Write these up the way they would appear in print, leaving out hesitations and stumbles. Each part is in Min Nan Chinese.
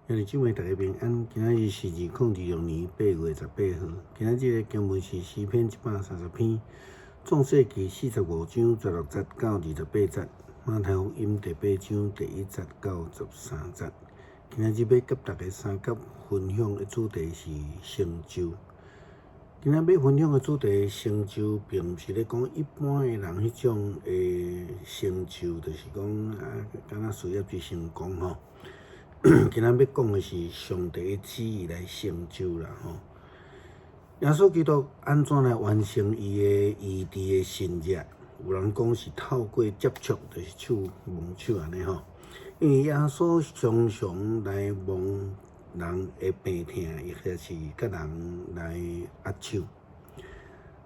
兄弟姊妹大家平安，今仔日是2026年8月18號。今仔日的經文是詩篇130篇，創世記45章16節到28節，馬太福音第八章第一節到13節。今仔日欲佮大家相佮分享的主題是成就。今仔欲分享的主題成就，並毋是咧講一般的人彼種的成就，就是講啊，敢若事業之成功吼。今仔欲講的是上帝的旨意來成就啦吼。耶穌基督按怎來完成伊的醫治的神蹟？有人講是透過接觸，就是手摸手按呢吼。因為耶穌常常來摸人的病痛，抑或是佮人來握手。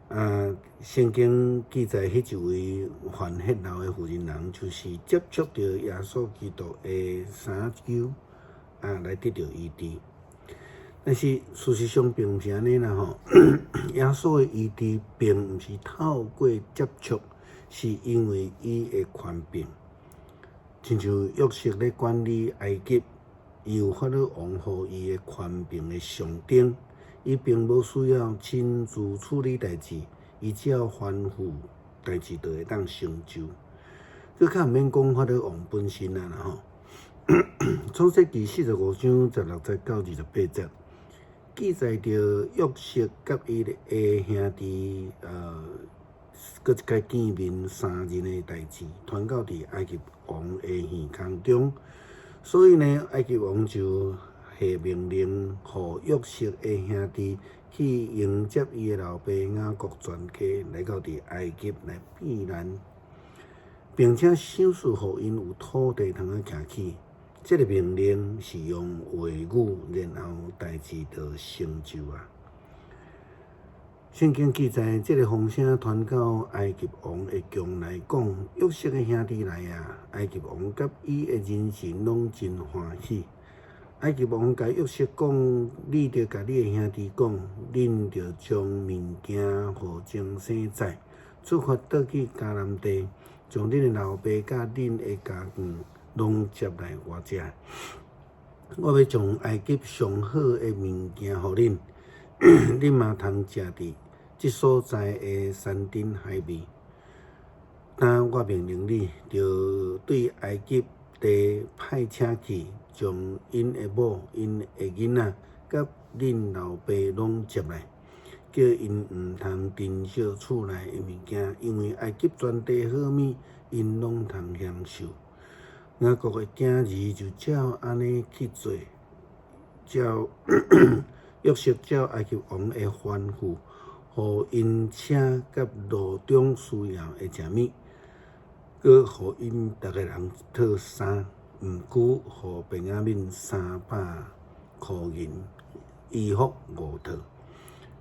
啊，聖經記載，彼一位患血漏的婦人人，就是接觸著耶穌基督的衫袖，啊，來得著醫治。但是事實上並毋是按呢啦吼。耶穌的醫治並毋是透過接觸，是因為伊的權柄。親像約瑟咧管理埃及，伊有法老王予伊的權柄的象徵。伊並無需要親自處理代誌，伊只要吩咐，代誌就會當成就。閣較毋免講法老王本身啊啦吼。創世記45章16節到28節，記載著約瑟佮伊的兄弟，閣一擺見面三人的代誌，傳到佇埃及王的耳空中。所以呢，埃及王就下命令，予約瑟的兄弟去迎接伊的老爸雅各全家來到佇埃及來避難，並且賞賜予𪜶有土地通好徛起。這个命令是用話語，然後代誌就成就啊。聖經記載，這个風聲傳到埃及王的宮內，講約瑟的兄弟來啊！埃及王佮伊的人臣攏真歡喜。埃及王共約瑟講：你著共你的兄弟講，恁著將物件予精生載，出發倒去迦南地，將恁的老爸佮恁的家眷攏接來我遮。我欲將埃及上好的物件予恁，恁嘛通食佇這所在的山珍海味。今我命令你，著對埃及地派車去，將𪜶的某、𪜶的囡仔，佮恁老爸攏接來，叫𪜶毋通珍惜厝內的物件，因為埃及全地好物，𪜶攏通享受。雅各的囝兒就照按呢去做，照約瑟照埃及王的吩咐，予𪜶車佮路中需要的食物，閣予𪜶逐个人套衫，毋過予便雅憫300箍銀，衣服五套。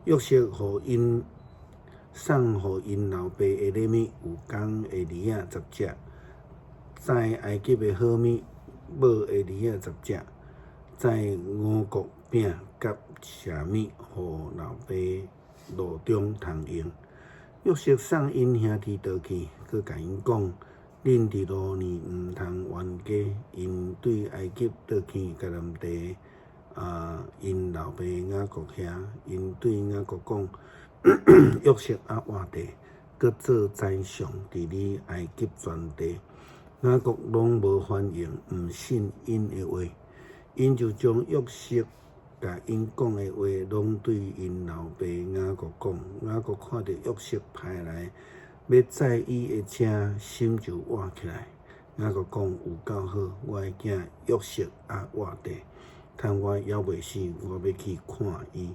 約瑟予𪜶送予𪜶老爸的禮物有公的驢仔十隻，載埃及的好物母的驢仔十隻，載五穀餅佮食物，予老爸路中通用。約瑟送𪜶兄弟倒去，閣共𪜶講：恁佇路呢毋通冤家。𪜶對埃及倒去迦南地，啊，𪜶老爸雅各遐，𪜶對雅各講：約瑟猶活著，閣做宰相，治理埃及全地。雅各攏無反應，毋信𪜶的話。𪜶就將約瑟共𪜶講的話，攏對𪜶老爸雅各講。雅各看著約瑟派來欲載伊的車，心就活起來。雅各講：有夠好，我的囝約瑟猶活著，趁我猶未死，我欲去看伊。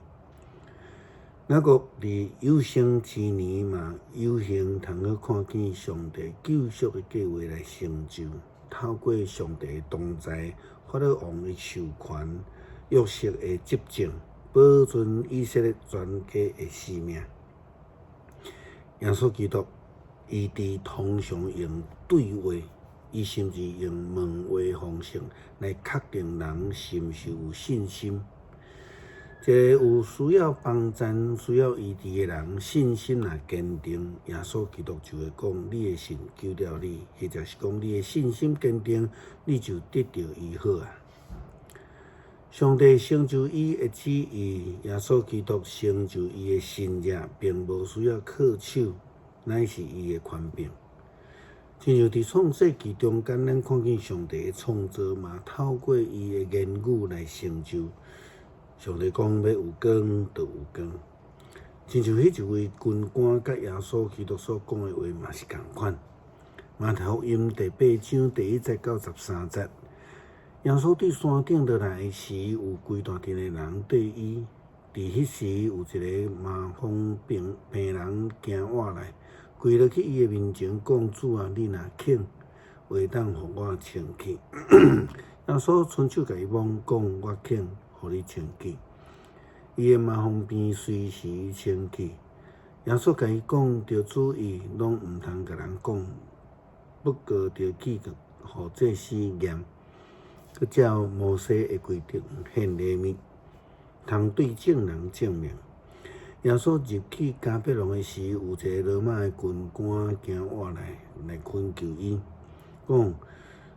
雅各佇有生之年嘛，有幸通好看見上帝救贖的計劃來成就，透過上帝的同在，法老王的授權，約瑟的執政，保存以色列全家的性命。耶穌基督醫治通常用對話，伊甚至用問話方式來確定人是毋是有信心。一个有需要幫贊、需要醫治的人，信心若堅定，耶穌基督就會講：你的信救了你，或者是講你的信心堅定，你就得著醫好啊。上帝成就伊的旨意，耶穌基督成就伊的神蹟，並無需要靠手，乃是伊的權柄。親像佇創世記中間，咱看見上帝的創造嘛，透過伊的言語來成就。上帝講欲有光，就有光。親像彼一位軍官佮耶穌基督所講的話嘛是仝款。馬太福音第八章第一節到十三節，耶穌對山頂落來時，有規大陣的人綴伊。佇彼時，有一個麻風病病人行倚來，跪落去伊的面前講：主啊，你若肯，會當予我清氣。耶穌伸手共伊摸，講：我肯，予你清氣。伊的麻風病隨時清去。耶穌共伊講：著注意，攏毋通共人講。不過著去予祭司驗，閣照摩西的規定獻禮物，通對眾人證明。耶穌入去迦百農的時，有一个羅馬的軍官行倚來，來懇求伊，講：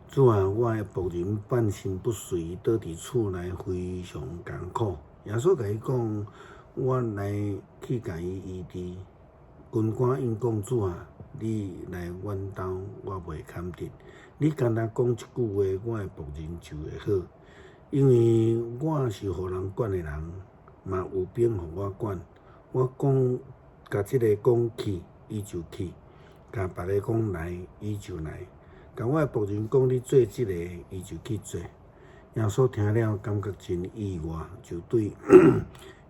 主啊，我的僕人半身不遂，倒佇厝內非常艱苦。耶穌共伊講：我來去共伊醫治。軍官應講：主啊，你來阮兜，我袂堪得。你干焦講一句話，我的僕人就會好。因為我是予人管的人，嘛有兵予我管。我講共這个講去，伊就去；共別个講來，伊就來。共我的僕人講你做這个，伊就去做。耶穌聽了，感覺真意外，就對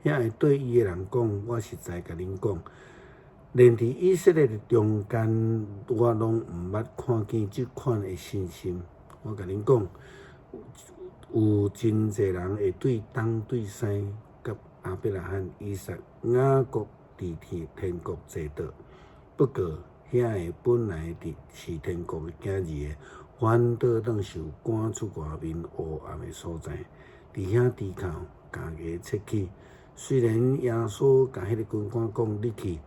遐个綴伊的人講：我實在共恁講，連佇以色列的中間，我攏毋捌看見這款的信心。我共恁講，有真濟人會對東對西，佮亞伯拉罕、以撒、雅各佇天天國坐著。不過，遐個本來佇是天國的囝兒的，反倒當受趕出外面黑暗的所在，佇遐豬哭，咬牙切齒。雖然耶穌共彼个軍官講：你去，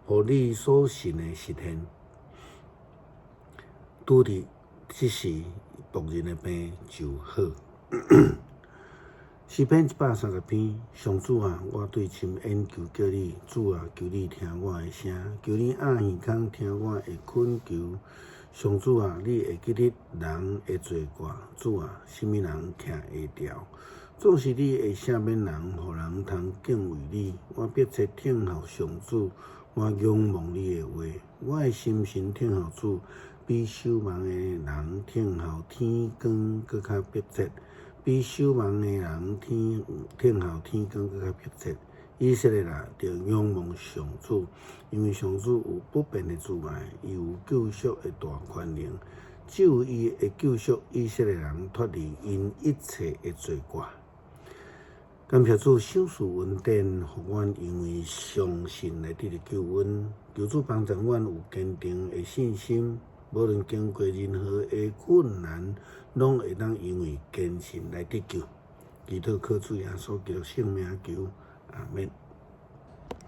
予你所信的實現。拄佇這時，僕人的病就好。詩篇一百三十篇，上主啊，我對深淵求叫你，主啊，求你聽我的聲，求你掩耳孔聽我的懇求。上主啊，你會記得人的罪過，主啊，啥物人徛會牢？總是你會赦免人，予人通敬畏你。我迫切等候上主，我仰望你的話，我的心神等候主，比守望的人等候天光閣較迫切，比守望的人天等候天光閣較迫切。以色列啊，著仰望上主，因為上主有不變的慈愛，伊有救贖的大權能，只有伊會救贖以色列人脫離𪜶一切的罪過。感謝主賞賜恩典，予阮因為相信來得著救恩。求主幫助阮有堅定的信心，無論經過任何的困難，攏會當因為堅信來得救。祈禱靠主耶穌基督聖名求，阿們。